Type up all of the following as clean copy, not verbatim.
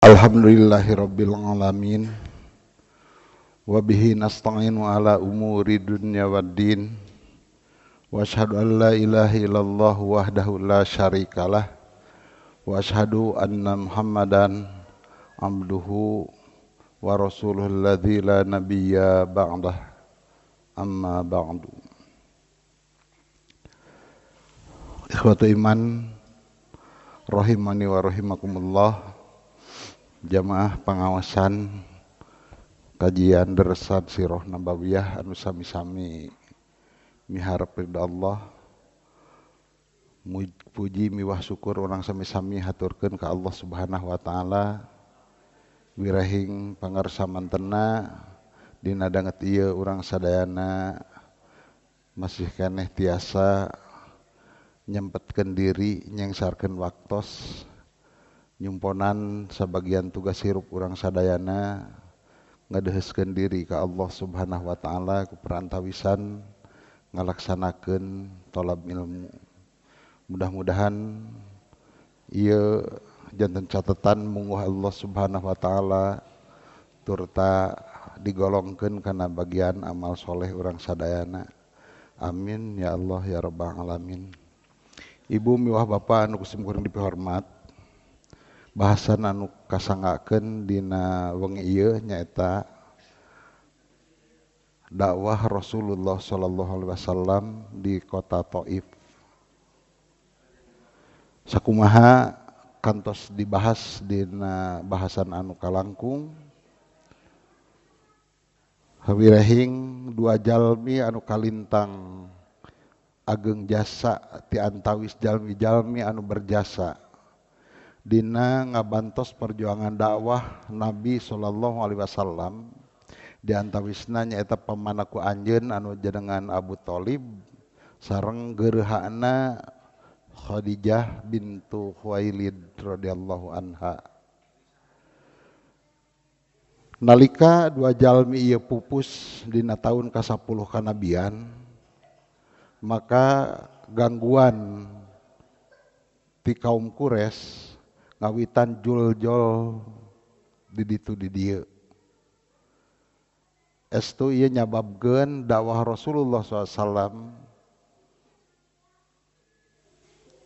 Alhamdulillahirabbil alamin wa bihi nasta'inu ala umuri dunya waddin wa asyhadu an la ilaha illallah wahdahu la syarikalah wa asyhadu anna Muhammadan abduhu wa rasuluhu alladzi la nabiyya ba'dah amma ba'du. Ikhwatu iman rahimani wa rahimakumullah, jamaah pengawasan kajian deresan Sirah Nabawiyah anu sami-sami miharep ridha Allah. Puji miwah syukur urang sami-sami haturkeun ka Allah Subhanahu wa taala wirahing pangarsa mantena dina danget ieu urang sadayana masih keneh tiasa nyempetkeun diri nyengsarkeun waktos nyumponan sabagian tugas hirup urang sadayana ngadeheuskeun diri ka Allah Subhanahu wa taala ku perantawisan ngalaksanakeun tolab ilmu. Mudah-mudahan ieu janten catatan munguh Allah Subhanahu wa taala turta digolongkeun kana bagian amal soleh urang sadayana. Amin ya Allah ya rabbal alamin. Ibu miwah bapa anu kusim kuring dipihormat, bahasan anu kasanggakeun dina wengi ieu nyaeta dakwah Rasulullah sallallahu alaihi wasallam di kota Taif. Sakumaha kantos dibahas dina bahasan anu kalangkung, hawirehing dua jalmi anu kalintang ageng jasa ti antawis jalmi-jalmi anu berjasa dina ngabantos perjuangan dakwah Nabi sallallahu alaihi wasallam. Di antawisna nyaeta pamanaku anjeun anu jenengan Abu Thalib sareng geureuhana Khadijah bintu Khuwailid radhiyallahu anha. Nalika dua jalmi ieu pupus dina taun ka-10 kanabian, maka gangguan ti kaum Quraisy ngawitan juljol di ditu di dieu. Estu ieu nyababkeun dakwah Rasulullah SAW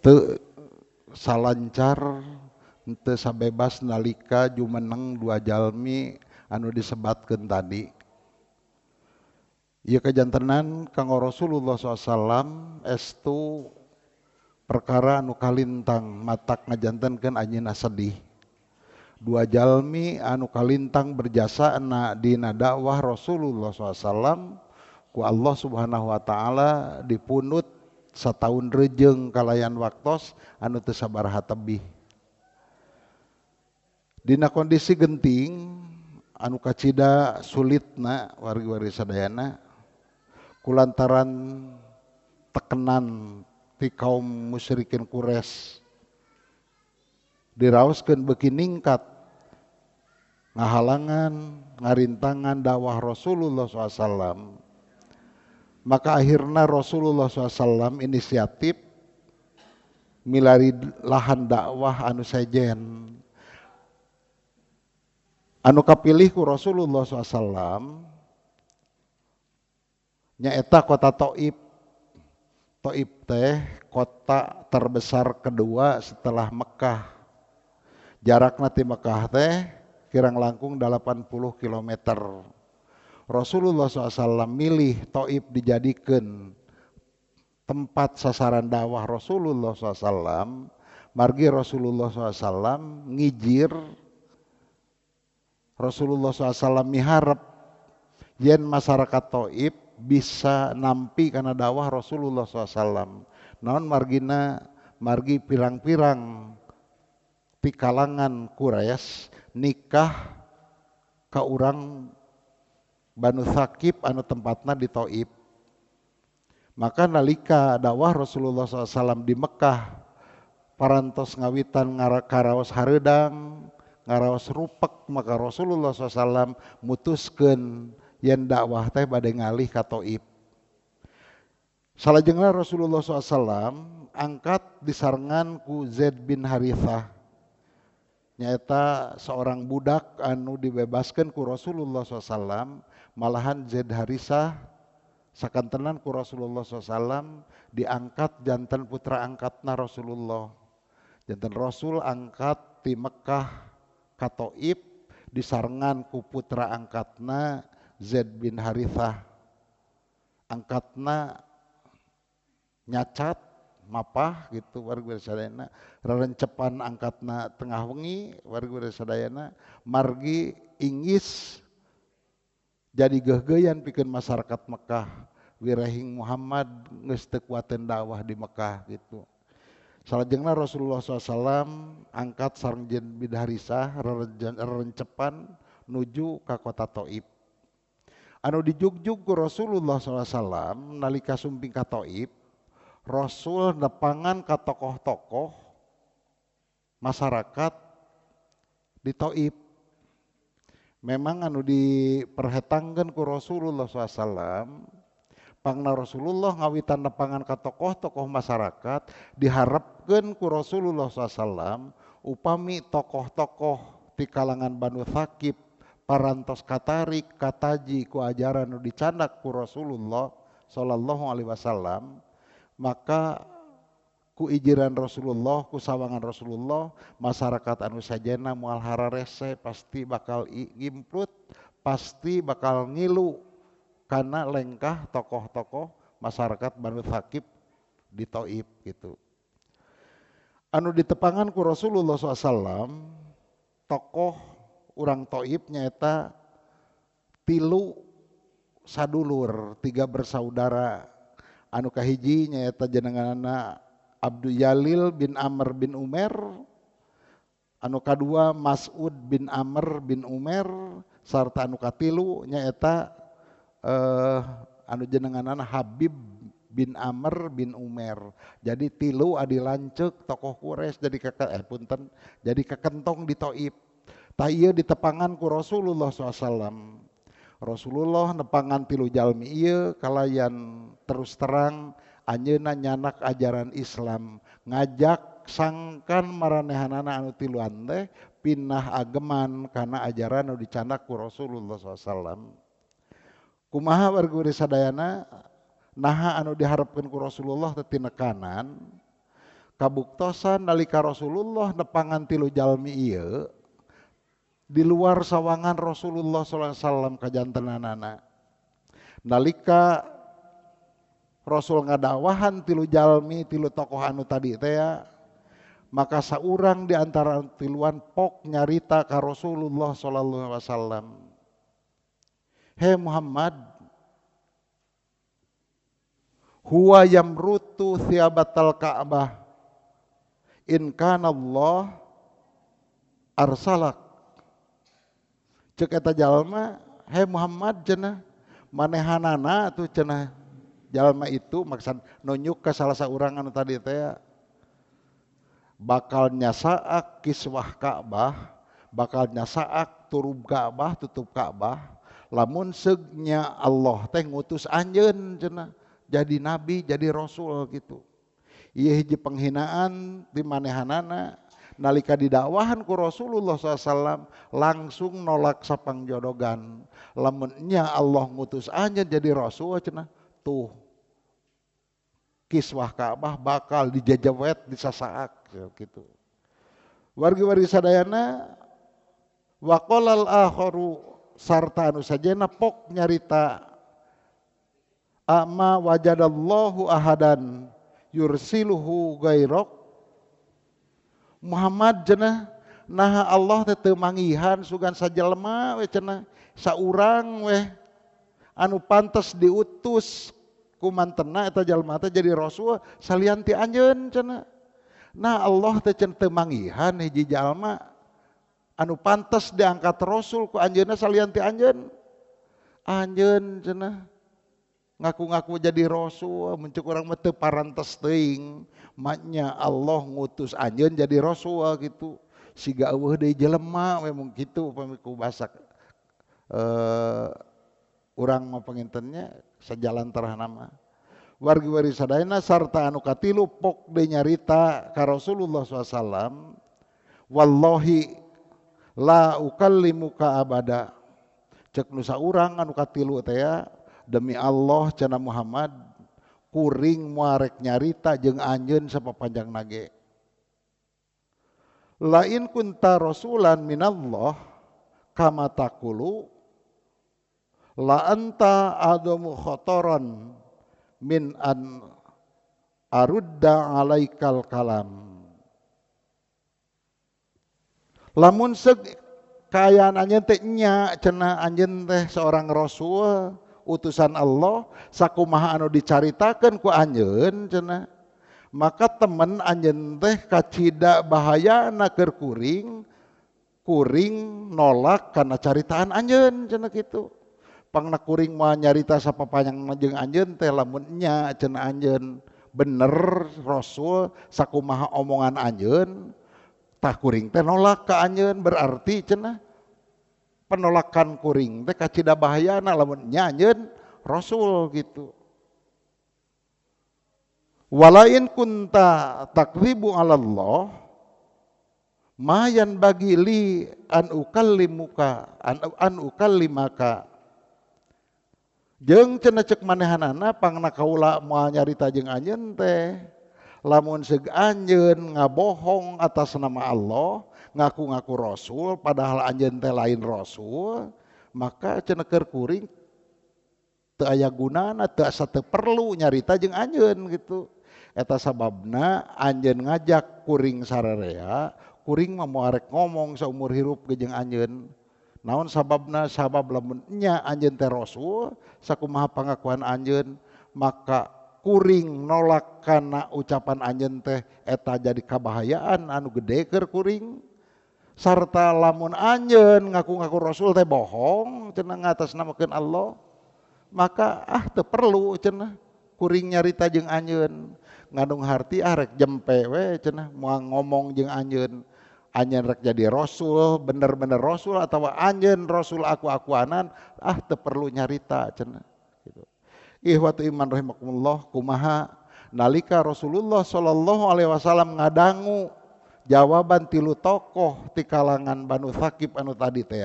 teu salancar, teu sabebas nalika jumeneng dua jalmi anu disebatkeun tadi. Ieu kajantenan kanggo Rasulullah SAW estu perkara anu kalintang matak ngajantenkeun anjeunna sedih. Dua jalmi anu kalintang berjasa na dina dakwah Rasulullah SAW ku Allah Subhanahu wa taala dipunut sataun rejeng kalayan waktos anu teu sabaraha tebih. Dina kondisi genting anu kacida sulitna wargi-wargi sadayana kulantaran tekenan ti kaum musyrikin Quraisy diraoskeun beuki ningkat ngahalangan ngarintangan dakwah Rasulullah SAW. Maka akhirna Rasulullah SAW inisiatif milari lahan dakwah anu sejen. Anu kapilih ku Rasulullah SAW nyaeta kota Taif. Taif teh kota terbesar kedua setelah Mekah. Jarakna ti Mekah teh kirang langkung 80 km. Rasulullah SAW milih Taif dijadikan tempat sasaran dakwah Rasulullah SAW. Margi Rasulullah SAW ngijir, Rasulullah SAW miharep yen masyarakat Taif bisa nampi karena dakwah Rasulullah SAW. Naon margina, margi pirang-pirang ti kalangan Quraisy nikah ka urang Banu Tsaqif anu tempatna di Taif. Maka nalika dakwah Rasulullah SAW di Mekah parantos ngawitan karaos hareudang, ngaraos rupek, maka Rasulullah SAW mutuskeun yen dakwah teh bade ngalih ka Taif. Salajengna Rasulullah SAW angkat disarengan ku Zaid bin Harithah. Nyaeta seorang budak anu dibebaskeun ku Rasulullah SAW, malahan Zaid Harisah sakantenan ku Rasulullah SAW diangkat janten putra angkatna Rasulullah. Janten Rasul angkat di Mekah ka Taif disarengan ku putra angkatna Zaid bin Harithah. Angkatna nyacat mapah gitu warga sadayana, rerencepan angkatna tengah wengi warga sadayana, margi inggis jadi geuhgeuyan pikeun masyarakat Mekah, wirahing Muhammad geus teu kuateun dakwah di Mekah gitu. Salajengna Rasulullah SAW angkat sareng Zaid bin Harisah rerencepan nuju ka kota Taif. Anu dijugjug ku Rasulullah SAW nalika sumping ka Taif, Rasul nepangan ka tokoh-tokoh masyarakat di Taif. Memang anu diperhetangkeun ku Rasulullah SAW, pangna Rasulullah ngawitan nepangan ka tokoh-tokoh masyarakat, diharapkeun ku Rasulullah SAW upami tokoh-tokoh ti kalangan Banu Tsaqif parantos katarik kataji ku ajaran nu dicandak ku Rasulullah sallallahu alaihi wasallam, maka ku ijiran Rasulullah, ku sawangan Rasulullah, masyarakat anu sajena moal hararese pasti bakal ngimprut, pasti bakal ngilu karena lengkah tokoh-tokoh masyarakat Banu Tsaqif di Taif gitu. Anu ditepangan ku Rasulullah SAW tokoh urang Taif nyaeta tilu sadulur, tiga bersaudara. Anu kahiji nyaeta jenenganna Abdul Yalil bin Amr bin Umair, anu kadua Mas'ud bin Amr bin Umair, sarta anu katilu nyaeta anu jenenganna Habib bin Amr bin Umair. Jadi tilu adi lanceuk tokoh Quraisy jadi punten jadi kekentong di Taif. Tah ieu ditepangan ku Rasulullah SAW. Rasulullah nepangan tilu jalmi ieu kalayan terus terang anjeunna nyanak ajaran Islam, ngajak sangkan maranehanana anu tiluan teh pindah ageman kana ajaran anu dicandak ku Rasulullah SAW. Kumaha warga sadayana naha anu diharapkeun ku Rasulullah teh tinekanan kabuktosan nalika Rasulullah nepangan tilu jalmi ieu di luar sawangan Rasulullah SAW kajantenanana. Nalika Rasul ngadakwahan tilu jalmi tilu tokoh anu tadi teh ya, maka saurang di antara tiluan pok nyarita ka Rasulullah sallallahu alaihi wasallam. He Muhammad, huwa yamrutu thiabatal Ka'bah in kana Allah arsalak. Cek eta jalma, he Muhammad cenah manehanana tuh cenah jalma itu maksud nunjuk ke salah seorang anu tadi teh bakal nyasaak kiswah Ka'bah, bakal nyasaak turub Ka'bah, tutup Ka'bah, lamun seugnya Allah teh ngutus anjeun cenah jadi nabi, jadi rasul gitu. Ieu hiji penghinaan di manehanana. Nalika didakwahan ku Rasulullah SAW langsung nolak sapangjodogan. Lamun nya Allah ngutus anjeun jadi rasul cenah, tuh kiswah Ka'bah bakal dijejewet disasaak gitu. Wargi-wargi sadayana waqalal akharu sarta anu sajena pok nyarita ama wajadallahu ahadan yursiluhu gairok. Muhammad cenah naha Allah teh teu manggihan sugan sajelema we cenah saurang we anu pantes diutus ku mantena eta jalma teh jadi rasul salian ti anjeun cenah. Nah Allah teh cenah teu manggihan hiji jalma anu pantes diangkat rasul ku anjeunna salian ti anjeun. Anjeun cenah ngaku-ngaku jadi rasul mun ceuk urang mah teu parantes teuing. Maknya Allah ngutus anjeun jadi rasul gitu. Siga eueuh deui jelema we mung kitu upami ku basa urang mah pangintennya sajalan terah nama. Wargi-wargi sadayana sarta anu katilu pok deui nyarita ka Rasulullah SAW, wallahi La ukallimuka abada. Cek nu saurang anu katilu teh demi Allah cenah Muhammad kuring moal rek nyarita jeung anjeun sapapanjang nage. Lain kunta rasulan minallah kama taqulu la anta adamu khotoron min an arudda alaikal kalam. Lamun seg kaayaan anjeun teh nya cenah anjeun teh seorang rasul utusan Allah sakumaha anu dicaritakeun ku anjeun cenah, maka temen anjeun teh kacida bahayana keur kuring, kuring nolak kana caritaan anjeun cenah kitu. Pangna kuring mah nyarita sapapanjang jeung anjeun teh lamun nya cenah anjeun bener rasul sakumaha omongan anjeun, tah kuring teh nolak ka anjeun, berarti cenah penolakan kuring teh kacida bahayana lamun nya anjeun rasul gitu. Walain kunta takdzibu 'ala Allah mayan bagi li an ukallimuka an ukallimaka. Jeung cenah cek manehanana pangna kaula moal nyarita jeung anjeun teh lamun seug anjeun ngabohong atas nama Allah, ngaku-ngaku rasul padahal anjeun teh lain rasul, maka cenah keur kuring teu aya gunana, teu asa teu perlu nyarita jeung anjeun gitu. Eta sababna anjeun ngajak kuring sararea, kuring mah moal rek ngomong saumur hirup ge jeung anjeun. Naon sababna? Sabab lamun nya anjeun teh rasul sakumaha pangakuan anjeun, maka kuring nolak kana ucapan anjeun teh eta jadi kabahayaan anu gede keur kuring. Sarta lamun anjeun ngaku-ngaku rasul teh bohong cenah ngatasnamakeun Allah, maka ah teu perlu cenah kuring nyarita jeung anjeun. Ngandung harti ah rek jempe we cenah moal ngomong jeung anjeun. Anjeun rek jadi rasul, bener-bener rasul atau anjeun rasul aku-akuanan, ah teu perlu nyarita cenah gitu. Ihwatu iman rahimakumullah, kumaha nalika Rasulullah sallallahu alaihi wasallam ngadangu jawaban tilu tokoh ti kalangan Banu Tsaqif anu tadi teh,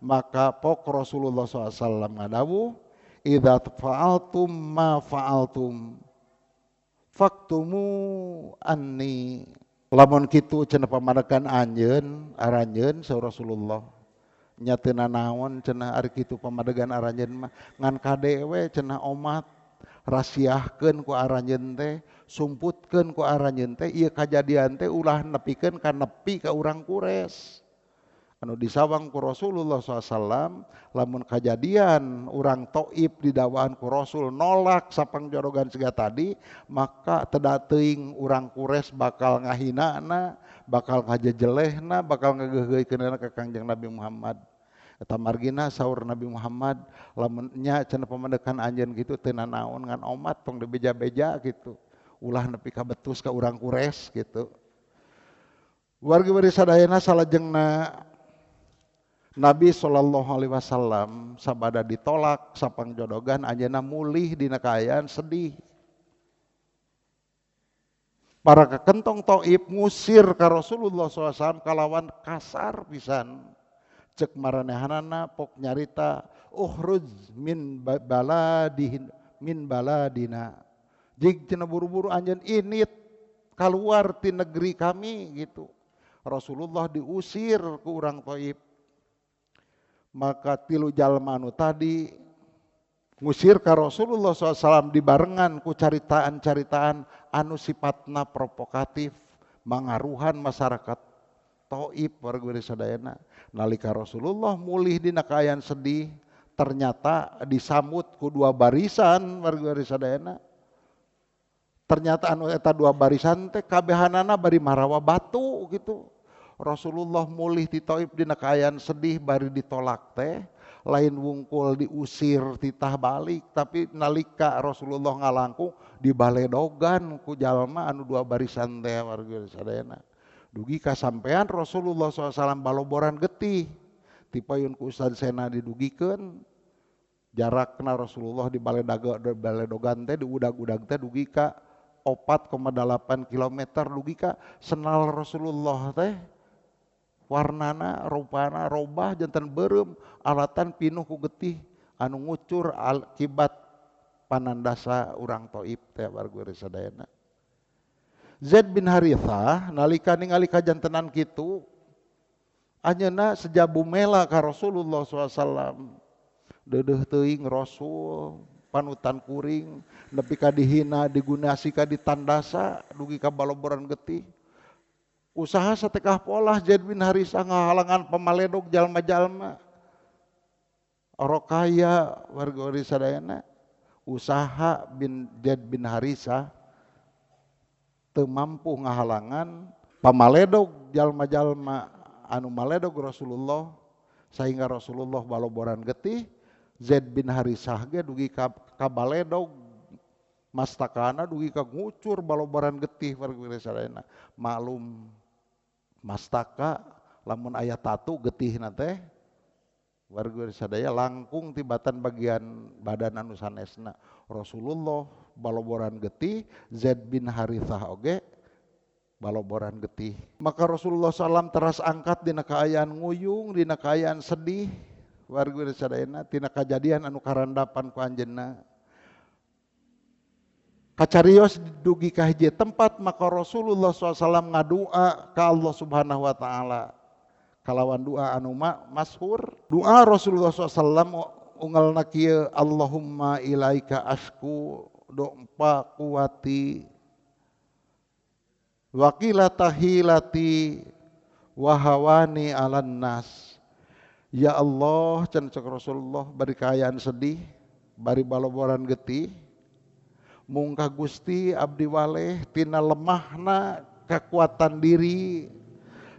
maka pok Rasulullah sallallahu alaihi wasallam ngadawuh, idza fa'altum ma fa'altum faktumu anni. Lamun kitu cenah pamadegan anjeun aranjeun saur Rasulullah nya teu nanaon cenah ari kitu pamadegan aranjeun mah ngan kade we cenah omat rasiahkeun ku aranjeun teh, sumputkeun ku aranjeun teh ieu kajadian teh ulah nepikeun ka nepi ka urang Quraisy. Anu disawang ku Rasulullah SAW lamun kajadian urang Taif didawaan ku Rasul nolak sapangjorogan siga tadi, maka teda teuing urang Quraisy bakal ngahinana, bakal ngajejelehna, bakal ngageuhgeuhkeunana ka Kangjeng Nabi Muhammad. Eta margina saur Nabi Muhammad lamun nya cenah pamadekan anjeun kitu teu nanaon ngan omat tong dibeja-beja gitu, ulah nepi ka betus ka urang Quraisy gitu. Wargi bari sadayana salajengna Nabi sallallahu alaihi wasallam sabada ditolak sapangjodogan anjeunna mulih dina kaayaan sedih. Para kekentong Taif ngusir ka Rasulullah SAW kalawan kasar pisan. Cek maranehanana pok nyarita ukhruj min baladihin min baladina. Jig cenah buru-buru anjeun init keluar ti negeri kami gitu. Rasulullah diusir ku urang Taif. Maka tilu jalma anu tadi ngusir ka Rasulullah SAW dibarengan ku caritaan-caritaan anu sifatna provokatif mangaruhan masyarakat Taif warga sadayana. Nalika Rasulullah mulih dina kaayaan sedih, ternyata disambut ku dua barisan warga sadayana. Ternyata anu eta dua barisan teh kabehanana bari marawa batu gitu. Rasulullah mulih ti Taif dina kaayaan sedih bari ditolak teh, lain wungkul diusir titah balik, tapi nalika Rasulullah ngalangkung dibaledogan ku jalma anu dua barisan teh warga sadayana. Dugi kasampean Rasulullah SAW baloboran getih tipayun ku Ustaz Sena didugikeun jarakna Rasulullah di baledogan teh diudag-udag teh dugi ka 4,8 km dugi ka senal Rasulullah teh Warnana rupana robah janten beureum alatan pinuh ku getih anu ngucur akibat panandasa urang Taif teh warga sadayana. Zaid bin Harithah nalika ningali kajantenan kitu anjeunna sejabu mela ka Rasulullah SAW. Deudeuh teuing Rasul panutan kuring nepi ka dihina digunasi ka ditandasa dugi ka baloboran getih. Usaha satekah polah Zaid bin Harithah ngahalangan pamaledog jalma-jalma orok kaya warga sadayana. Usaha bin Zaid bin Harithah teu mampu ngahalangan pamaledog jalma-jalma anu maledog Rasulullah sehingga Rasulullah baloboran getih. Zaid bin Harithah ge dugi ka baledog mastakana dugi ka ngucur baloboran getih warga sadayana. Maklum mastaka lamun aya tatu getihna teh warga sadaya langkung tibatan bagian badan anu sanesna. Rasulullah baloboran getih, Zaid bin Harithah oge baloboran getih. Maka Rasulullah SAW teras angkat dina kaayaan nguyung, dina kaayaan sedih warga sadayana tina kajadian anu karandapan ku anjeunna. Kacarios dugi ka hiji tempat maka Rasulullah SAW ngadua ka Allah Subhanahu wa taala kalawan doa anu masyhur. Doa Rasulullah SAW ungalna kieu, Allahumma ilaika asku do'fa quwati wa qilata hilati wa hawani 'alan nas. Ya Allah, cenah cek Rasulullah bari kaayaan sedih, bari baloboran getih, mungka Gusti abdi waleh tina lemahna kekuatan diri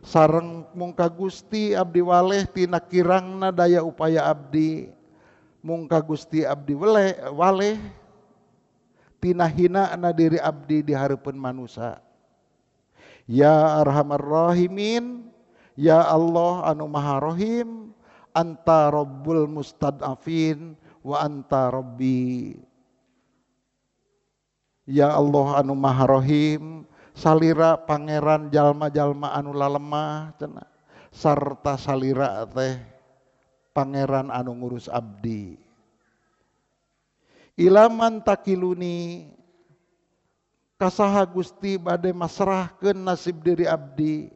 sareng mungka Gusti abdi waleh tina kirangna daya upaya abdi, mungka Gusti abdi waleh tina hinana diri abdi di hareupeun manusa. Ya arhamar rahimin, ya Allah anu maha rahim, anta rabbul mustad'afin wa anta rabbi. Ya Allah anu maha rahim, salira pangeran jalma-jalma anu lalemah cenah, sarta salira teh pangeran anu ngurus abdi. Ilaman takiluni kasaha Gusti bade masrahkeun nasib diri abdi,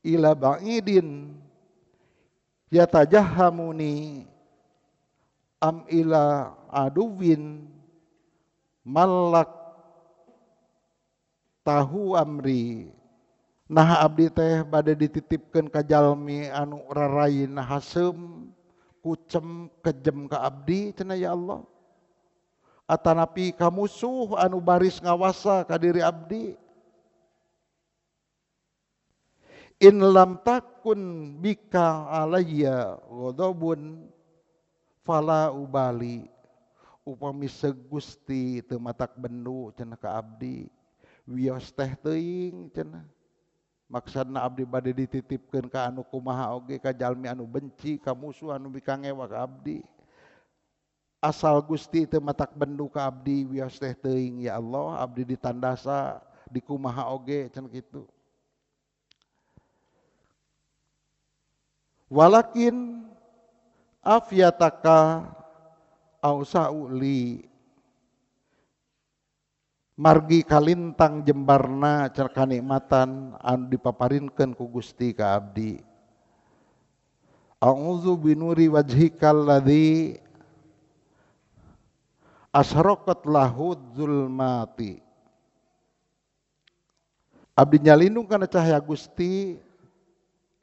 ila ba'idin yatajahamuni am ila aduwin malak tahu amri. Nah abdi teh bade dititipkeun ka jalmi anu rarayin haseum kucem kejem ka abdi cenah ya Allah, atanapi ka musuh anu baris ngawasa ka diri abdi. In lam takun bika alayya ghadabun fala ubali. Upami segusti teu matak bendu cenah ka abdi, wios teh teuing cenah. Maksudna abdi bade dititipkeun ka anu kumaha oge, ka jalmi anu benci, ka musuh anu mikangewa ka abdi. Asal Gusti teu matak bendu ka abdi, wios teh teuing ya Allah, abdi ditandasa dikumaha oge cenah kitu. Walakin afyataka ausa'uli, margi kalintang jembarna cenah kanikmatan anu dipaparinkeun ku Gusti ka abdi. A'udzu binuri wajhikal ladzi asraqat lahu dzulmati. Abdi nyalindung kana cahaya Gusti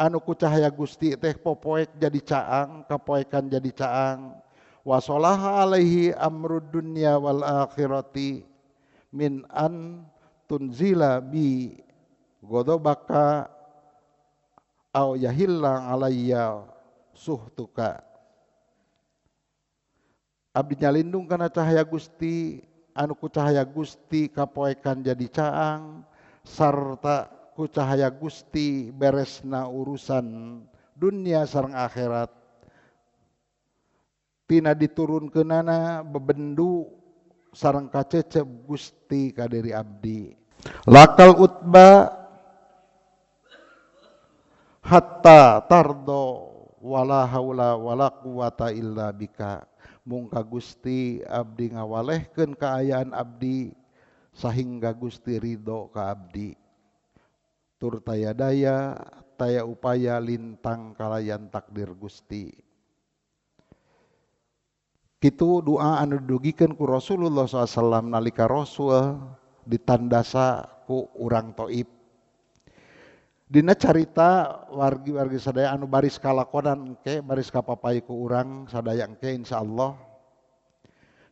anu ku cahaya Gusti teh popoek jadi caang, kapoekan jadi caang. Wasolaha alaihi amrud dunya wal akhirati min an tunzila bi ghadabaka aw yahilla alayya suhtuka. Abdi nyalindung kana cahaya Gusti anu ku cahaya Gusti kapoekan jadi caang, sarta ku cahaya Gusti beresna urusan dunia sareng akhirat. Tina diturunkeunana bebendu sareng kacecep Gusti ka diri abdi. Lakal utba hatta tardo wala haula wala quwata illa bika. Mung ka Gusti abdi ngawalehkeun kaayaan abdi sahingga Gusti ridho ka abdi. Tur taya daya taya upaya lintang kalayan takdir Gusti. Kitu doa anu didugikeun ku Rasulullah SAW nalika Rasul ditandasa ku urang Taif. Dina carita wargi-wargi sadaya anu baris kalakonan engke baris kapapay ku urang sadaya engke insyaallah.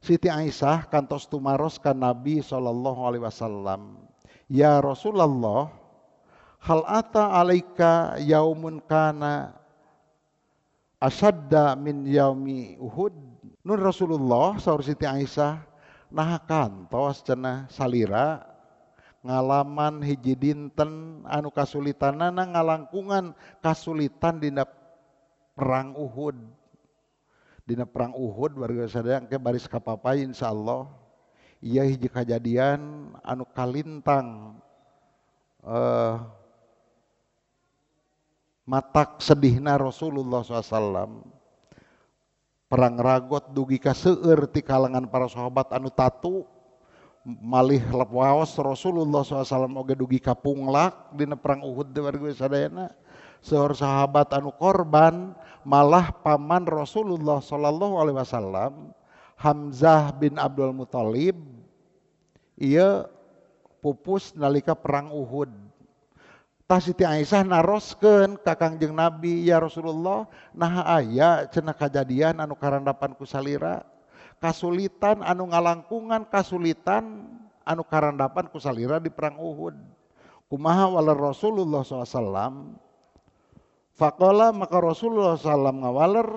Siti Aisyah kantos tumaros ka Nabi sallallahu alaihi wasallam, "Ya Rasulullah, hal ata alaika yaumun kana asadda min yaumi Uhud?" Nun Rasulullah saur Siti Aisyah, nah kantos cenah salira ngalaman hiji dinten anu kasulitanana ngalangkungan kasulitan dina perang Uhud. Dina perang Uhud warga sadaya engke baris kapapay insyaallah. Ieu hiji kajadian anu kalintang matak sedihna Rasulullah SAW. Perang ragot dugi ka seueur ti kalangan para sahabat anu tatu malih waos Rasulullah SAW oge dugi ka punglak dina perang Uhud teh warga sadayana. Seueur sahabat anu korban, malah paman Rasulullah sallallahu alaihi wasallam Hamzah bin Abdul Muthalib ieu pupus nalika perang Uhud. Tah Siti Aisyah naroskeun ka Kangjeng Nabi, "Ya Rasulullah, naha aya cenah kajadian anu karandapan ku salira, kasulitan anu ngalangkungan kasulitan anu karandapan ku salira di perang Uhud." Kumaha waler Rasulullah SAW? Faqala, maka Rasulullah SAW ngawaler,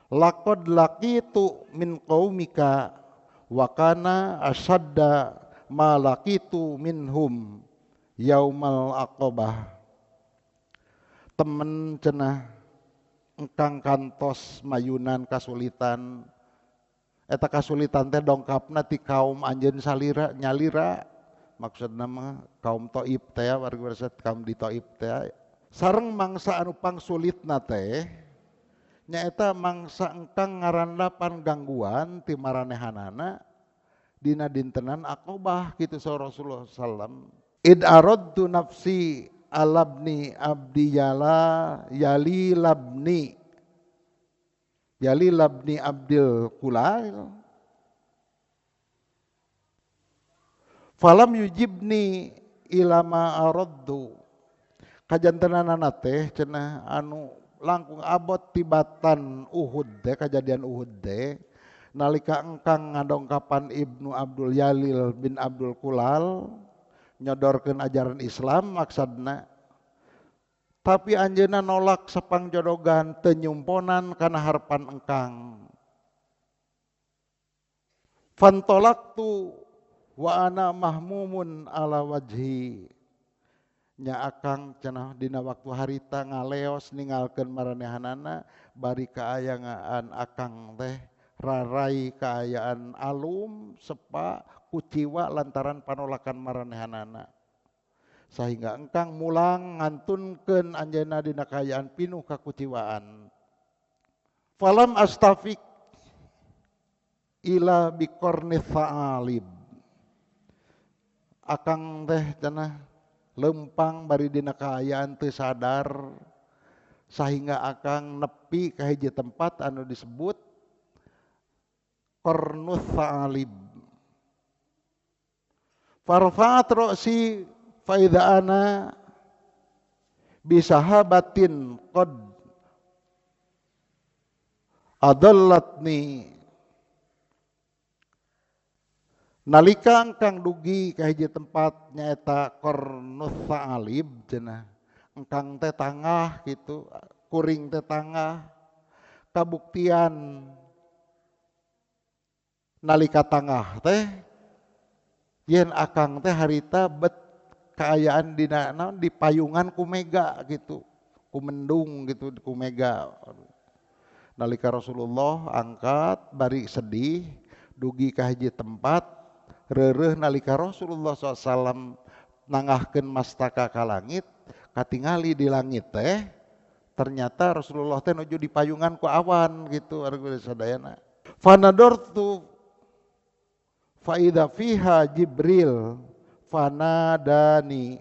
"Laqad laqitu min qaumika wa kana asadda ma laqitu minhum yaumal aqabah." Temen cenah engkang kantos mayunan kasulitan, eta kasulitan teh dongkapna ti kaum anjeun salira nyalira, maksudna mah kaum Taif teh, warga kaum di Taif teh. Sareng mangsa anu pangsulitna teh nyaeta mangsa engkang ngarandapan gangguan ti maranehanana dina dintenan Aqabah kitu saur Rasulullah sallam. Id aradtu nafsi alabni abdi yala yali labni yali labni abdil kulail falam yujibni ilama aradtu. Kajantenanana teh cenah anu langkung abot tibatan Uhud teh, kajadian Uhud teh nalika engkang ngadongkapan Ibnu Abdul Yalil bin Abdul Kulal nyodorkeun ajaran Islam maksudna, tapi anjeunna nolak sapangjodogan teu nyumponan kana harpan engkang. Fantolaktu wa ana mahmumun ala wajhi. Nya akang cenah dina waktu harita ngaleos ninggalkeun maranehanana bari kaayangan akang teh rarai kaayaan alum sepa kuciwa lantaran panolakan maranehanana, sehingga engkang mulang ngantunkeun anjeunna dina kaayaan pinuh kakuciwaan. Falam astafik ila biqarni tha'alib. Akang teh cenah lempang bari dina kaayaan teu sadar sehingga akang nepi ka hiji tempat anu disebut Qarnus Tha'alib. Farfa'at ra'si fa idza ana bisahabatin qad adallatni. Nalika engkang dugi ka hiji tempat nyaeta Qarnus Tha'alib cenah, engkang teh tangah gitu, kuring teh tangah, kabuktian nalika tangah teh yen akang teh harita bet kaayaan dina naon di payungan ku mega gitu, ku mendung gitu, ku mega. Nalika Rasulullah angkat bari sedih dugi ka hiji tempat reureuh nalika Rasulullah SAW nangahkeun mastaka ka langit, Katingali di langit teh ternyata Rasulullah teh nuju dipayungan ku awan gitu warga sadayana. Fanadortu fa idza fiha Jibril fanadani.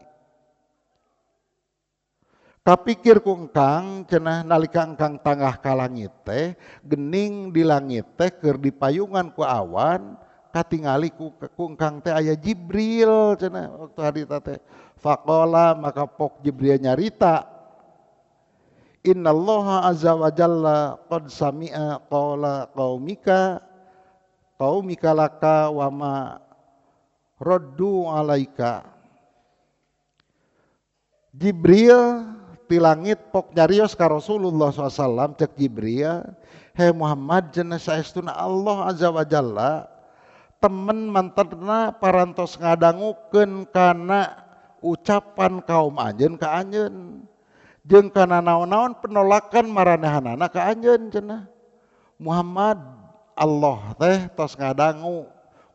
Kapikir ku engkang cenah nalika engkang tangah ka langit teh gening di langit teh keur dipayungan ku awan katingali ku engkang teh aya Jibril cenah waktu harita teh. Faqala maka pok Jibril nyarita innallaha azza wa jalla qad sami'a qala qaumika qaumika laka wa ma raddu alaika. Jibril di langit pok nyarios ka Rasulullah SAW cek Jibril, "Hei Muhammad cenah saestuna Allah azza wa jalla temen manterna parantos ngadangukeun kana ucapan kaum anjeun ka anjeun jeung kana naon-naon penolakan maranehanana ka anjeun cenah. Muhammad Allah teh tos ngadangu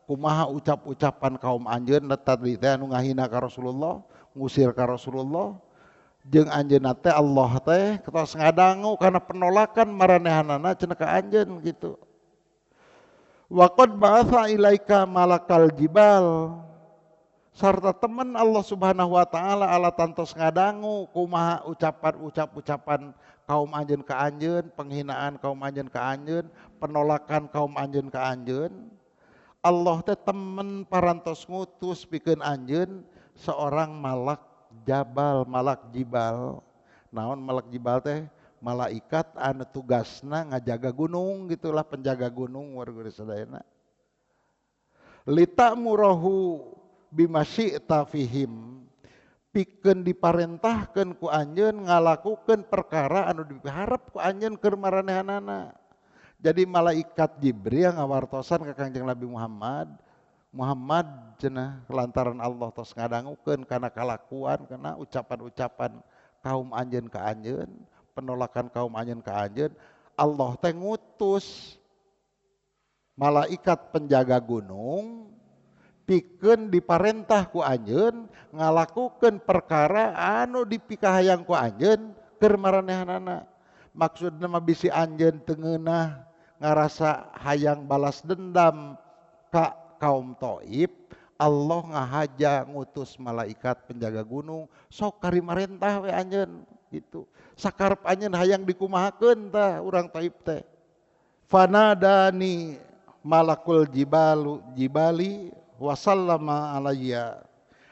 kumaha ucap-ucapan kaum anjeun tadi teh anu ngahina ka Rasulullah, ngusir ka Rasulullah. Jeung anjeunna teh Allah teh tos ngadangu kana penolakan maranehanana cenah ka anjeun gitu. Wa qad ba'atha ilaika malakal jibal." Sarta teman Allah Subhanahu wa taala ala tantos ngadangu kumaha ucapan-ucap-ucapan kaum anjeun ka anjeun, penghinaan kaum anjeun ka anjeun, penolakan kaum anjeun ka anjeun. Allah teh temen parantos ngutus pikeun anjeun seorang malak jabal, malak jibal. Naon malak jibal teh? Malaikat anu tugasna ngajaga gunung gitulah, penjaga gunung warga sadayana. Litamurahu bima syi'ta fihim, pikeun diparentahkeun ku anjeun ngalakukeun perkara anu diharap ku anjeun keur maranehanana. Jadi malaikat Jibril ngawartosan ka Kangjeng Nabi Muhammad, Muhammad cenah lantaran Allah tos ngadangukeun kana kalakuan kana ucapan-ucapan kaum anjeun ka anjeun, penolakan kaum anjeun ka anjeun, Allah teh ngutus malaikat penjaga gunung pikeun diparentah ku anjeun ngalakukeun perkara anu dipikahayang ku anjeun keur maranehanana. Maksudna mah bisi anjeun teu ngeunah ngarasa hayang balas dendam ka kaum Taif, Allah ngahaja ngutus malaikat penjaga gunung sok kari marentah we anjeun gitu. Sakarep anjeun hayang dikumahakeun tah urang Taif teh. Fanadani malakul jibalu jibali wasallama alayya.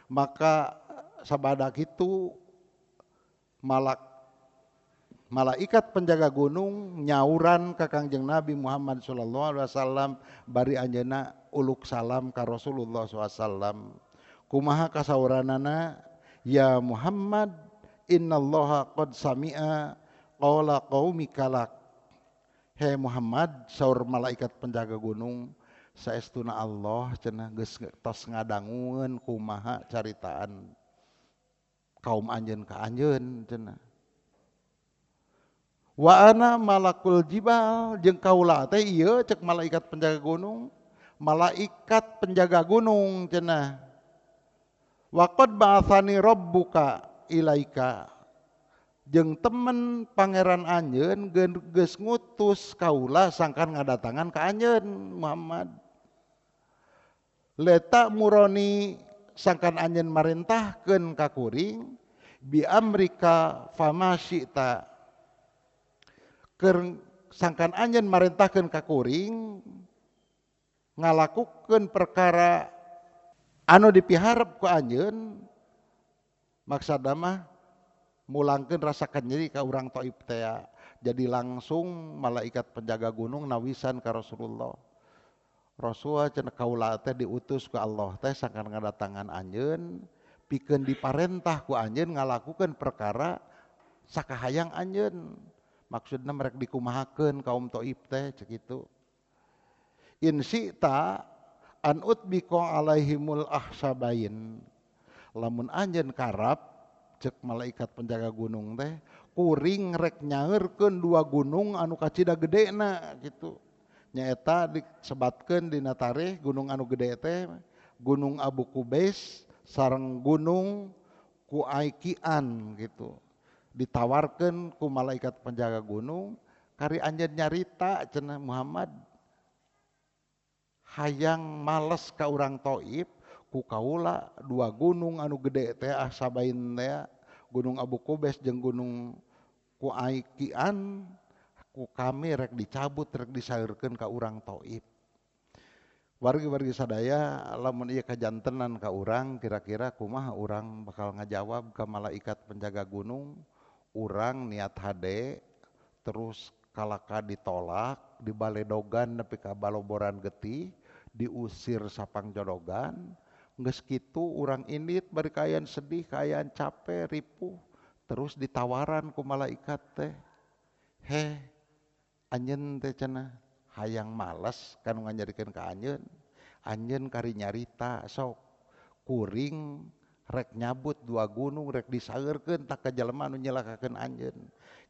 Maka sabada kitu malaikat penjaga gunung nyauran ka Kangjeng Nabi Muhammad sallallahu alaihi wasallam bari anjeunna uluk salam ka Rasulullah sallallahu alaihi wasallam. Kumaha kasauranana? Ya Muhammad innallaha qad sami'a qawla qaumika lak. Hei Muhammad, saur malaikat penjaga gunung, saestuna Allah cenah geus tos ngadangueun kumaha caritaan kaum anjeun ka anjeun cenah. Wa ana malakul jibal, jeung kaula teh ieu cek malaikat penjaga gunung, malaikat penjaga gunung cenah. Wa qad ba'atsani rabbuka ilaika, jeung temen pangeran anjeun geus ngutus kaula sangkan ngadatangan ka anjeun Muhammad. Leta muroni sangkan anjeun marentahkeun ka kuring bi amrika fama syi'ta. Keur sangkan anjeun marentahkeun ka kuring ngalakukeun perkara anu dipiharep ku anjeun, maksudna mah mulangkeun rasa nyeri ka urang Taif teh. Jadi langsung malaikat penjaga gunung nawisan ka Rasulullah. Rasul cenah kaula teh diutus ku Allah teh sangkan ngadatangan anjeun pikeun diparentah ku anjeun ngalakukeun perkara sakahayang anjeun. Maksudna mereka dikumahakeun kaum Taif teh cek kitu. In syi'ta an utbiqa alaihimul ahsabain. Lamun anjeun karap cek malaikat penjaga gunung teh kuring rek nyaeurkeun dua gunung anu kacida gedena gitu. Nyaeta disebatkeun dina tarikh gunung anu gede teh Gunung Abu Kubais sareng Gunung ku aikian gitu. Ditawarkeun ku malaikat penjaga gunung, kari anjeun nyarita cenah Muhammad hayang males ka urang Taif ku kaula dua gunung anu gede teh sabain teh Gunung Abu Kubes jeung gunung ku aikian ku kami rek dicabut rek disaeurkeun ka urang Taif. Wargi-wargi sadaya lamun ieu kajantenan ka urang kira-kira kumaha urang bakal ngajawab ka malaikat penjaga gunung? Urang niat hade terus kalaka ditolak dibaledogan nepi ka baloboran getih diusir sapangjodogan geus kitu urang indit bari kaayaan sedih kaayaan capek ripuh terus ditawaran ku malaikat teh heh anjeun teh cenah hayang males kanu nganyarikeun ka anjeun anjeun kari nyarita sok kuring rek nyabut dua gunung rek disaeurkeun tak ka jelema anu nyelakakeun anjeun.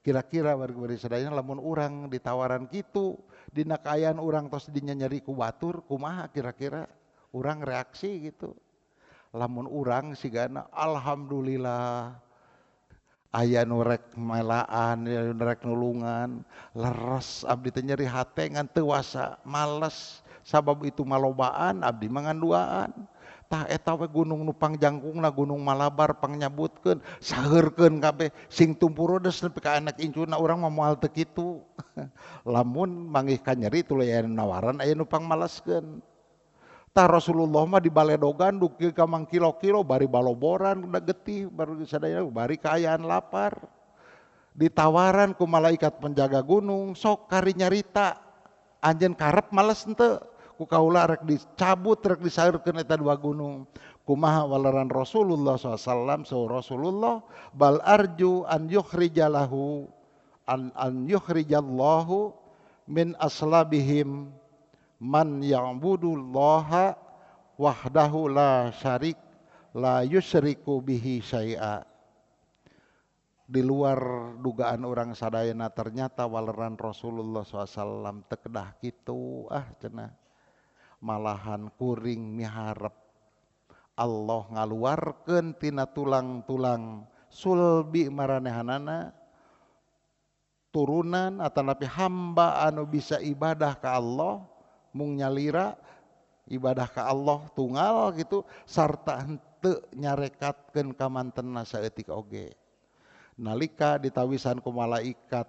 Kira-kira wargi-wargi sadayana lamun urang ditawaran kitu dina kaayaan urang tos dinyanyeri ku batur kumaha kira-kira urang reaksi gitu. Lamun urang sigana alhamdulillah aya nu rek melaan, aya nu rek nulungan, leres abdi teh nyeri hate ngan teu wasa, males sabab itu malobaan abdi mah ngan duaan. Tah eta we gunung nu pangjangkungna Gunung Malabar pangnyabutkeun, saheurkeun kabeh sing tumpurudes nepi ka anak incuna urang mah moal teu kitu. Lamun manggih ka nyeri tuluy aya nu nawaran aya nu pangmaleskeun. Tah Rasulullah mah dibaledogan dugi ka mangkilo-kilo bari baloboran udah getih baru sadaya bari kaayaan lapar. Ditawaran ku malaikat penjaga gunung sok kari nyarita anjeun karep males henteu ku kaula rek dicabut rek disaeurkeun eta dua gunung. Kumaha waleran Rasulullah SAW so Rasulullah bal arju an yukhrijalahu an yukhrijallahu min aslabihim man ya'budullaha wahdahu la syarik la yusyriku bihi syai'a. Di luar dugaan orang sadayana ternyata waleran Rasulullah SAW tekedah kitu ah cenah malahan kuring miharep Allah ngaluarkeun tina tulang-tulang sulbi maranehanana turunan atanapi hamba anu bisa ibadah ka Allah mung nyalira ibadah ka Allah tunggal gitu sarta henteu nyarekatkeun ka mantenna saeutik oge. Nalika ditawisan ku malaikat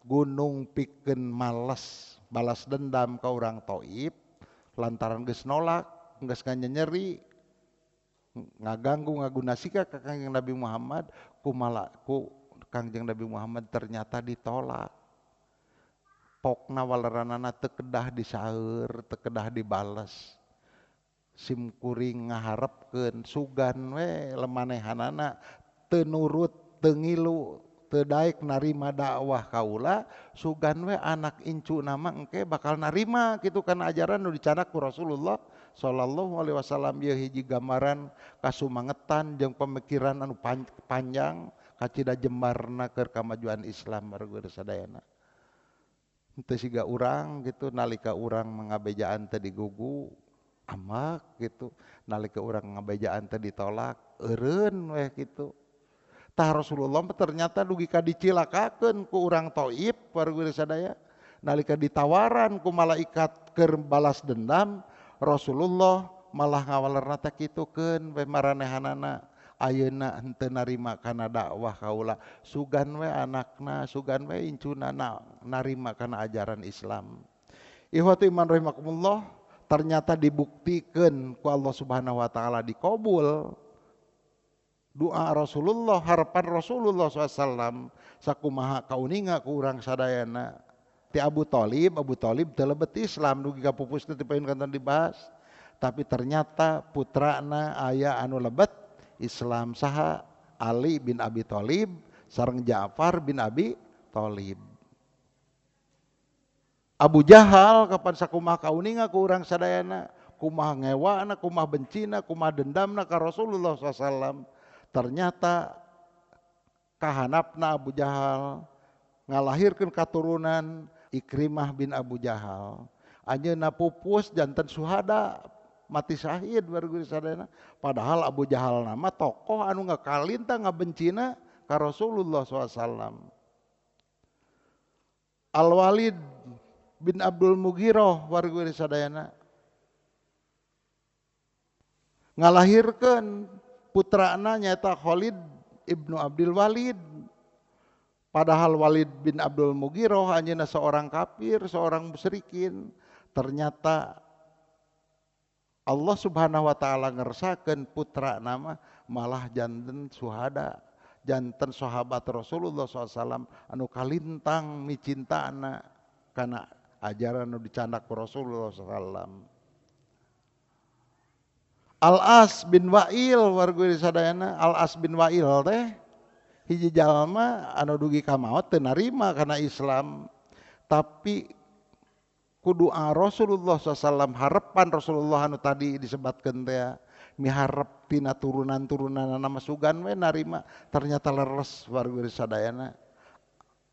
gunung pikeun males balas dendam ka urang Taif lantaran geus nolak geus nganyeri ngaganggu ngagunasika ka Kangjeng Nabi Muhammad ku Kangjeng Nabi Muhammad ternyata ditolak. Pokna waleranana teu kedah disaeur, teu kedah dibales. Sim kuring ngaharepkeun sugan we lemanehanana teu nurut, teu ngilu, teu daek narima dakwah kaula, sugan we anak incu nama engke bakal narima kitu kana ajaran nu dicanak ku Rasulullah sallallahu alaihi wasallam. Ieu hiji gambaran kasumangetan jeung pemikiran anu panjang kacida jembarna keur kamajuan Islam warga sadayana. Teu siga urang gitu nalika urang mangabejaan teh digugu amak gitu nalika urang ngabejaan teh ditolak eureun weh gitu. Tah Rasulullah ternyata dugi ka dicilakakeun ku urang Taif warga sadaya nalika ditawaran ku malaikat keur balas dendam Rasulullah malah ngawalerna teh kitukeun we maranehanana ayeuna henteu narima kana dakwah kaula sugan we anakna sugan we incuna narima kana ajaran Islam. Ikhwatu iman rahimakumullah, ternyata dibuktikeun ku Allah Subhanahu wa taala dikabul doa Rasulullah, harapan Rasulullah SAW sakumaha kauninga ku urang sadayana. Ti Abu Thalib, Abu Thalib teu lebet Islam dugi ka pupus teh payun kanton dibahas, tapi ternyata putrana aya anu lebet Islam saha Ali bin Abi Thalib sareng Ja'far bin Abi Thalib. Abu Jahal kapan sakumaha kauninga ku urang sadayana, kumaha ngewana, kumaha bencina, kumaha dendamna ka Rasulullah SAW. Ternyata kahanapna Abu Jahal ngalahirkeun katurunan Ikrimah bin Abu Jahal. Anjeunna pupus janten suhada mati syahid wargi sadayana. Padahal Abu Jahal nama tokoh anu ngakalintang ngabencina ka Rasulullah SAW. Al-Walid bin Abdul Mughirah wargi sadayana ngalahirkeun putrana nyaeta Khalid ibnu Abdul Walid. Padahal Walid bin Abdul Mughirah anjeunna seorang kafir, seorang musyrikin. Ternyata Allah Subhanahu wa taala ngersakeun putra nama malah janten suhada, janten sahabat Rasulullah SAW anu kalintang micintana kana ajaran anu dicandak ku Rasulullah SAW. Al-As bin Wa'il warga sadayana, Al-As bin Wa'il teh hiji jalma anu dugi ka maot teu narima kana Islam, tapi ku doa Rasulullah SAW, harapan Rasulullah anu tadi disebatkeun teh miharep tina turunan-turunanna masugan we narima, ternyata leres warga sadayana.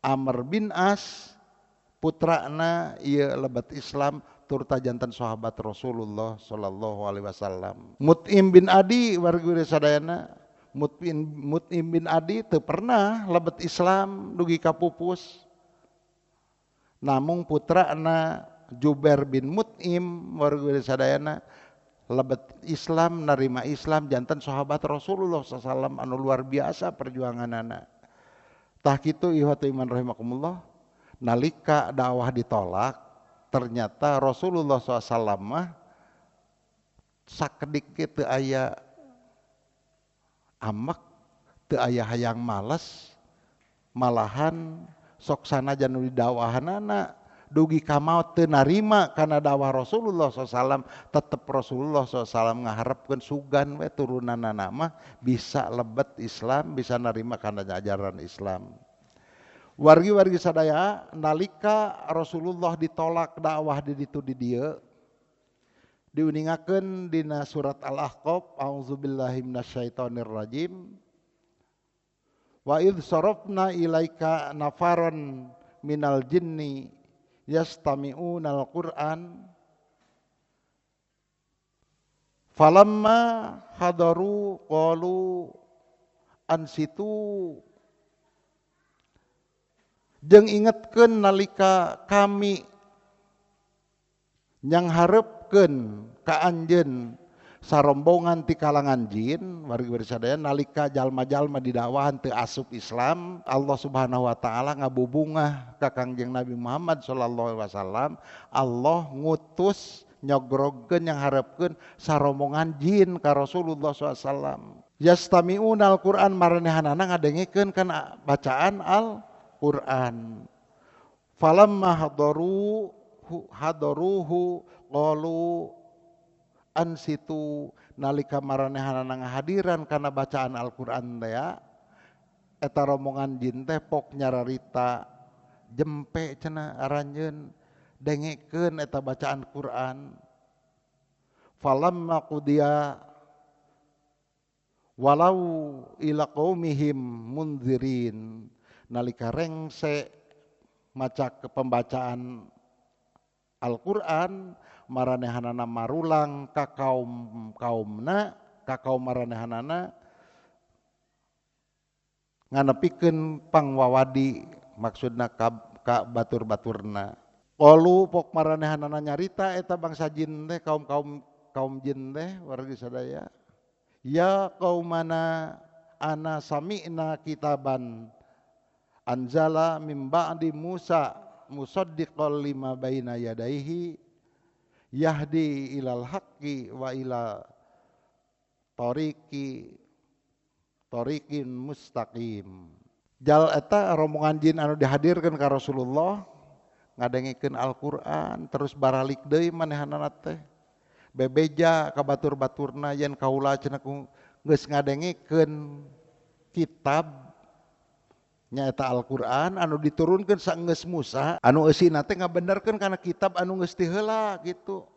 Amr bin As putrana ieu lebet Islam turta jantan sahabat Rasulullah sallallahu alaihi wasallam. Mut'im bin Adi warga sadayana, Mut'im bin Adi teu pernah lebet Islam dugi ka pupus. Namung putrana Jubair bin Mut'im warga sadayana lebet Islam, narima Islam, jantan sahabat Rasulullah SAW anu luar biasa perjuanganana. Tah kitu ihwatu iman rahimakumullah, nalika dakwah ditolak, ternyata Rasulullah SAW mah sakedik teu aya amek, teu aya hayang males, malahan sok sanajan nu didakwahanana dugi ka maot teu narima kana dakwah Rasulullah SAW, tetep Rasulullah SAW ngaharepkeun sugan we turunanana mah bisa lebet Islam, bisa narima kana ajaran Islam. Wargi-wargi sadaya, nalika Rasulullah ditolak dakwah di ditu di dieu, diuningakeun dina surat Al-Ahqaf, auzubillahi minasyaitonir rajim. Wa idz sarafna ilaika nafaron minal jinni yastami'unal Qur'an falamma hadaru qalu ansitu. Jeung ingetkeun nalika kami yang harepkeun ka anjeun sarombongan ti kalangan jin, wargi sadaya, nalika jalma-jalma didakwahan teu asup Islam, Allah Subhanahu wa taala ngabubungah ka Kangjeng Nabi Muhammad sallallahu alaihi wasallam. Allah ngutus nyogrogkeun yang harepkeun sarombongan jin ka Rasulullah sallallahu alaihi wasallam. Yastami'unal Qur'an, maranehanana ngadengekeun kana bacaan Al-Qur'an. Falamma hadaruhu qalu ansitu, nalika maranehanana ngahadiran kana bacaan Al-Qur'an teh eta rombongan jin teh pok nyararita jempe cenah aranjeun dengekeun eta bacaan Qur'an. Falamma qudiya walau ila qaumihim munzirin, nalika rengse maca ke pembacaan Al-Qur'an, maranehanana marulang ka kaum kaumna, ka kaum maranehanana nganepikeun pangwawadi, maksudna ka batur-baturna. Qalu pok maranehanana nyarita eta bangsa jin teh, kaum-kaum kaum jin teh wargi sadaya, ya qaumana ana sami'na kitaban anzala mim ba'di Musa musaddiqan lima baina yadaihi yahdi ilal haqqi wa ila tariqin mustaqim. Jal eta rombongan jin anu dihadirkeun ka Rasulullah ngadengikeun Al-Qur'an terus baralik deui manehanana teh bebeja ka batur-baturna yen kaula cenah geus ngadengikeun kitab nyaeta Al-Qur'an anu diturunkeun saenggeus Musa anu eusina teh ngabenerkeun kana kitab anu geus ti heula kitu,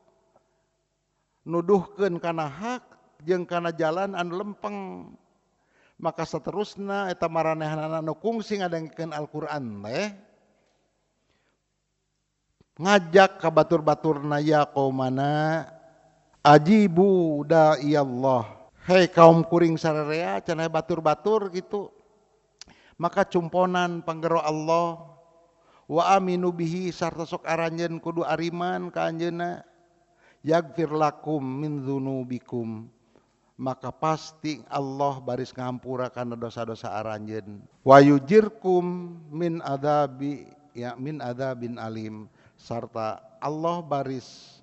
nuduhkeun kana hak jeung kana jalan anu lempeng. Maka saterusna eta maranehanana anu kungsi ngadengikeun Al-Qur'an teh ngajak ka batur-baturna, ya qaumana Ajibu da'iyallah, hei kaum kuring sararea cenah batur-batur gitu, maka cumponan panggero Allah wa aminu bihi sarta sok aranjeun kudu ariman ka anjeunna, yaghfir lakum min dzunubikum, maka pasti Allah baris ngahampura kana dosa-dosa aranjeun, wa yujirkum min adabi ya min adabin alim, sarta Allah baris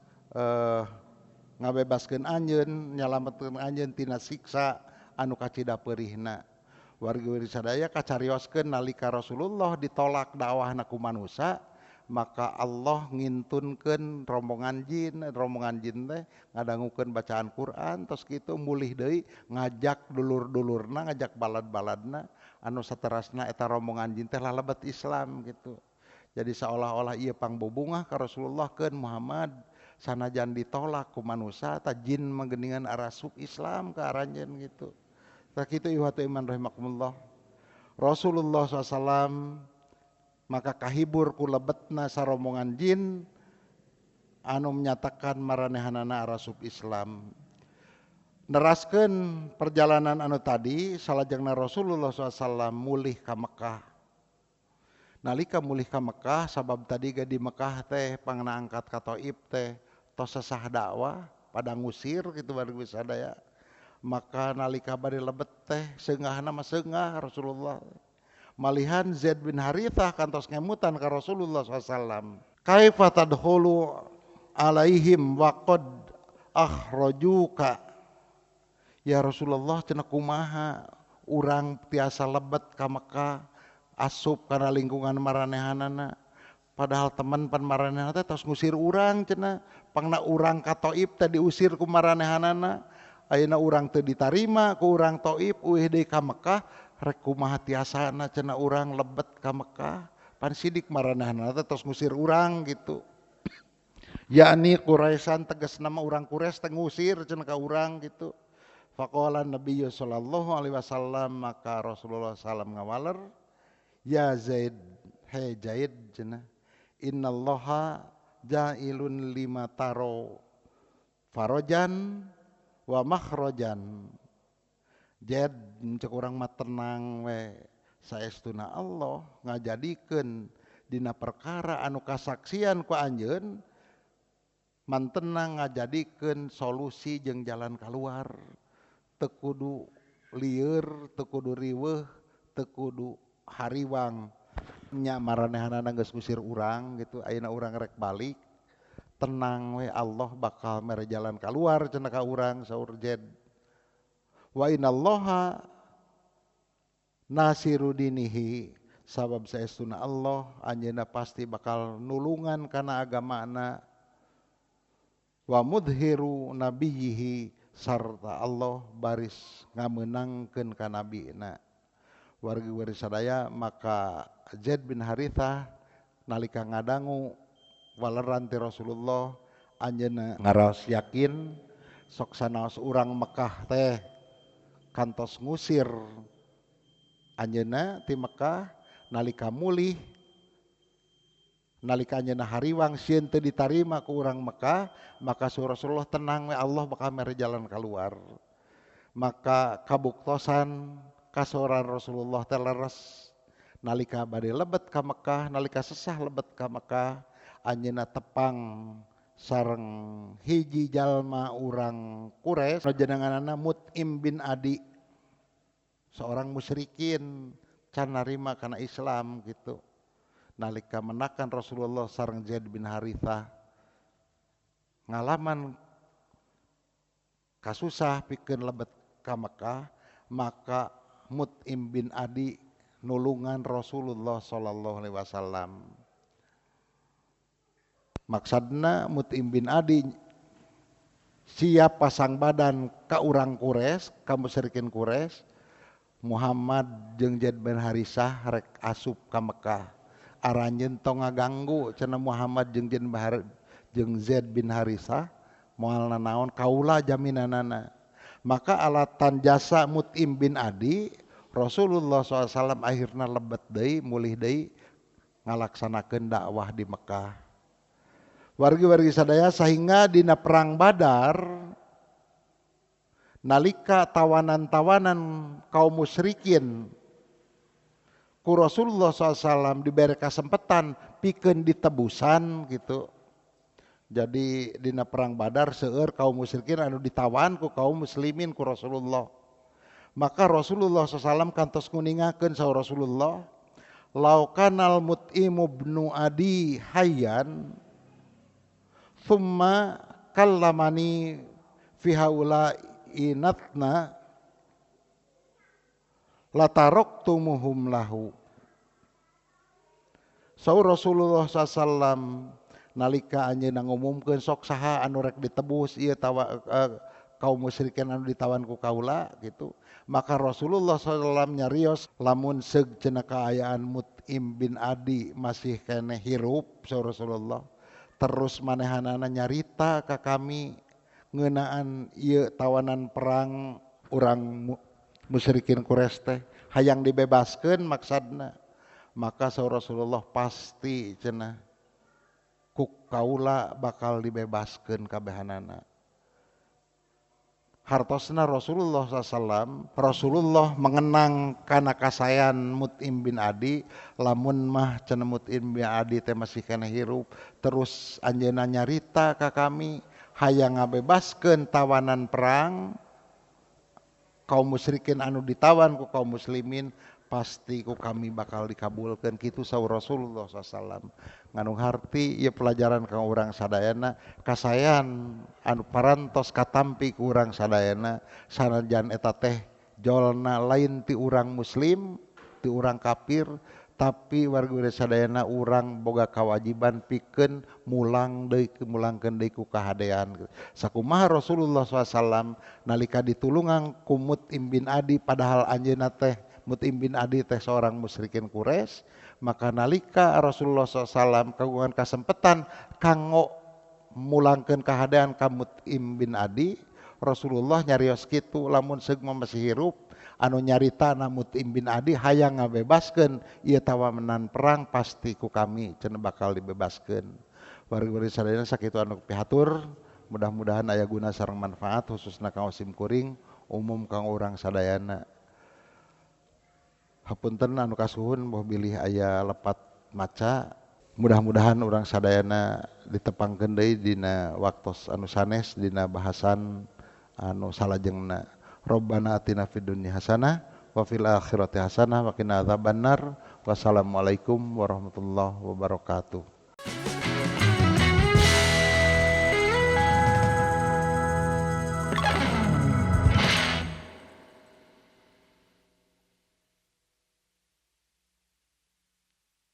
ngabebaskeun anjeun, nyalametkeun anjeun tina siksa anu kacida peurihna. Wargi sadaya kacarioskeun nalika Rasulullah ditolak dakwahna ku manusa, maka Allah ngintunkeun rombongan jin teh ngadangukeun bacaan Quran tos kitu mulih deui ngajak dulur-dulurna, ngajak balad-baladna anu saterasna eta rombongan jin teh lalebet Islam gitu. Jadi seolah-olah ieu pangbubungah ka Rasulullah keun Muhammad sanajan ditolak ku manusa ta jin mah geuningan arasup Islam ka aranjeun gitu. Tah kitu ihwatu iman rahimakumullah. Rasulullah SAW maka kahibur ku lebetna sarombongan jin anu menyatakan maranehanana arasup Islam. Neraskeun perjalanan anu tadi salajengna Rasulullah SAW mulih ka Mekah. Nalika mulih ka Mekah sabab tadi ge di Mekah teh pangna angkat ka Taif teh tos sesah dakwah pada ngusir kitu wargi sadaya. Maka nalika bade lebet teh seungahna mah seungah Rasulullah. Malihan Zaid bin Harithah kantos ngemutan ka Rasulullah SAW. Kaifa tadkhulu alaihim wa qad akhrajuka. Ya Rasulullah cenah kumaha urang tiasa lebet ka Mekah asup kana lingkungan maranehanana, padahal teman pan maranehanana teh tos ngusir urang cenah, pangna urang ka Taif teh diusir ku maranehanana, ayeuna urang teu ditarima ku urang Taif uih deui ka Mekah, rek kumaha tiasana cenah urang lebet ka Mekah, pan sidik maranehanana teh tos ngusir urang gitu. Yakni Quraisyan tegasna mah urang Quraisy teh ngusir cenah ka urang gitu. Faqala Nabi sallallahu alaihi wasallam, maka Rasulullah sallam ngawaler, ya Zaid, he Zaid cenah, innallaha ja'ilun lima taro farajan wa makhrajan. Zaid cek urang mah tenang we, saestuna Allah ngajadikeun dina perkara anu kasaksian ku anjeun mantenang ngajadikeun solusi jeung jalan keluar. Teu kudu lieur, teu kudu riweuh, teu kudu hariwang. Nya maranehanana geus ngusir urang gitu, ayeuna urang rek balik, tenang we Allah bakal mere jalan keluar cenah ka urang saur Zaid. Wa innallaha nasiru dinihi, sabab saestuna Allah anjeunna pasti bakal nulungan kana agamana, wa mudhiru nabiyhi, sarta Allah baris ngamenangkeun ka nabina. Wargi-wargi sadaya, maka Zaid bin Harithah nalika ngadangu waleran ti Rasulullah anjeunna ngaraos yakin sok sanaos urang Mekah teh kantos ngusir anjeunna ti Mekah, nalika mulih nalika anjeunna hariwang sieun teu ditarima ku urang Mekah, maka Rasulullah tenang we Allah bakal mere jalan keluar. Maka kabuktosan kasoran Rasulullah teh leres nalika bade lebet ka Mekah, nalika sesah lebet ka Mekah, anjeunna tepang sareng hiji jalma urang Quraisy jenenganana Mut'im bin Adi, seorang musyrikin can narima kana Islam gitu. Nalika menakan Rasulullah sareng Zaid bin Harithah ngalaman kasusah pikeun lebet ka Mekah, maka Mut'im bin Adi nulungan Rasulullah sallallahu alaihi wasallam. Maksudna Mut'im bin Adi siap pasang badan ka urang Quraisy, ka musyrikin Quraisy, Muhammad jeung Zaid bin Harithah rek asup ka Mekah. Aranjeun tong ngaganggu cenah Muhammad jeung Zaid bin Harithah moal nanaon kaula jaminanana. Maka alatan jasa Mut'im bin Adi, Rasulullah SAW akhirna lebet deui mulih deui ngalaksanakeun dakwah di Mekah. Wargi-wargi sadaya sehingga dina perang Badar nalika tawanan-tawanan kaum musyrikin ku Rasulullah SAW diberi kesempatan pikeun ditebusan gitu. Jadi dina perang Badar seueur kaum musyrikin anu ditawan ku kaum muslimin ku Rasulullah. Maka Rasulullah SAW kantos nguningakeun saur Rasulullah, "Lau kanal Mut'im ibnu Adi hayyan thumma kallamani fi haula inatna lataraktumuhum lahu." Saur Rasulullah SAW nalika anjeunna ngumumkeun sok saha anu rek ditebus ieu kaum musyrikin anu ditawan ku kaula gitu. Maka Rasulullah SAW nyarios lamun seug cenah kaayaan Mut'im bin Adi masih keneh hirup saur Rasulullah, terus manehanana nyarita ka kami ngeunaan ieu tawanan perang urang musyrikin Quraisy teh hayang dibebaskeun maksadna. Maka saur Rasulullah pasti cenah ku kaula bakal dibebaskeun kabehanana. Hartosna Rasulullah SAW, Rasulullah mengenang kana kasayan Mut'im bin Adi, lamun mah cenah Mut'im bin Adi teh masih keneh hirup, terus anjeunna nyarita ka kami hayang ngabebaskeun tawanan perang kaum musyrikin anu ditawan ku kaum muslimin, pasti ku kami bakal dikabulkeun kitu saur Rasulullah SAW. Ngandung harti ieu pelajaran ka urang sadayana, kasayan anu parantos katampi ku urang sadayana sanajan eta teh jolna lain ti urang muslim, ti urang kafir, tapi warga sadayana urang boga kewajiban pikeun mulang deui mulangkeun deui ku kahadean. Sakumaha Rasulullah SAW nalika ditulungan ku Mut'im bin Adi padahal anjeunna teh Mut'im bin Adi teh seorang musyrikin Quraisy, maka nalika Rasulullah SAW kagungan kasempetan kanggo mulangkeun kahadean ka Mut'im bin Adi, Rasulullah nyarios kitu lamun seug mah masih hirup anu nyarita na Mut'im bin Adi hayang ngabebaskeun ieu tawanan perang pasti ku kami cenah bakal dibebaskeun. Wargi-wargi sadayana sakitu anu pihatur, mudah-mudahan aya guna sareng manfaat khususna kanggo sim kuring, umum kanggo urang sadayana. Hapunten anu kasuhun boh bilih aya lepat maca, mudah-mudahan urang sadayana ditepangkeun deui dina waktos anu sanes dina bahasan anu salajengna. Rabbana atina fid dunya hasanah wa fil akhirati hasanah wa qina adzabannar. Wassalamualaikum warahmatullahi wabarakatuh.